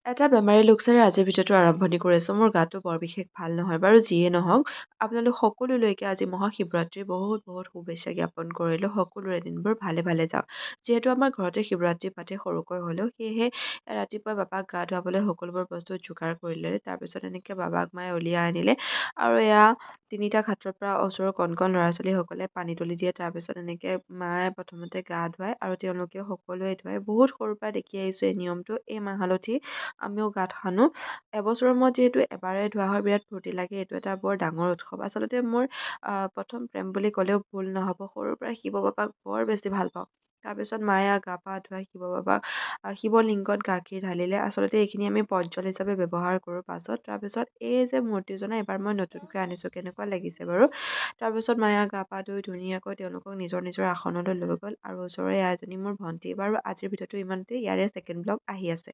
এটা বেমাৰী লোকচাৰে আজিৰ ভিডিঅ'টো আৰম্ভণি কৰিছোঁ। মোৰ গাটো বৰ বিশেষ ভাল নহয়। বাৰু যিয়ে নহওক, আপোনালোক সকলোলৈকে আজি মহাশিৱৰাত্ৰিৰ বহুত বহুত শুভেচ্ছা জ্ঞাপন কৰিলোঁ। সকলোৰে দিনবোৰ ভালে ভালে যাওক। যিহেতু আমাৰ ঘৰতে শিৱৰাত্ৰি পাতে সৰুকৈ হ'লেও, সেয়েহে ৰাতিপুৱাই বাবাক গা ধুৱাবলৈ সকলোবোৰ বস্তু যোগাৰ কৰি ল'লে। তাৰপিছত এনেকৈ বাবাক মায়ে উলিয়াই আনিলে আৰু এয়া তিনিটা ঘাটৰ পৰা ওচৰৰ কণ কণ ল'ৰা ছোৱালীসকলে পানী তুলি দিয়ে। তাৰপিছত এনেকৈ মায়ে প্ৰথমতে গা ধুৱায় আৰু তেওঁলোকেও সকলোৱে ধুৱায়। বহুত সৰুৰ পৰা দেখি আহিছোঁ এই নিয়মটো। এই মাহ হালধি আমিও গাত সানো। এবছৰৰ মূৰত যিহেতু এবাৰে ধোৱা হয়, বিৰাট ফূৰ্তি লাগে। এইটো এটা বৰ ডাঙৰ উৎসৱ। আচলতে মোৰ প্ৰথম প্ৰেম বুলি ক'লেও ভুল নহ'ব। সৰুৰ পৰা শিৱ বাবাক বৰ বেছি ভাল পাওঁ। তাৰপিছত মায়ে গা পা ধুৱাই শিৱ বাবাক শিৱলিংগত গাখীৰ ঢালিলে। আচলতে এইখিনি আমি প্ৰজ্বল হিচাপে ব্যৱহাৰ কৰোঁ পাছত। তাৰপিছত এই যে মূৰ্তিজনা এবাৰ মই নতুনকৈ আনিছোঁ, কেনেকুৱা লাগিছে বাৰু? তাৰপিছত মায়ে গা পা ধুই ধুনীয়াকৈ তেওঁলোকক নিজৰ নিজৰ আসনলৈ লৈ গ'ল। আৰু ওচৰৰে এজনী মোৰ ভণ্টি। বাৰু আজিৰ ভিডিঅ'টো ইমানতে, ইয়াৰে ছেকেণ্ড ব্লগ আহি আছে।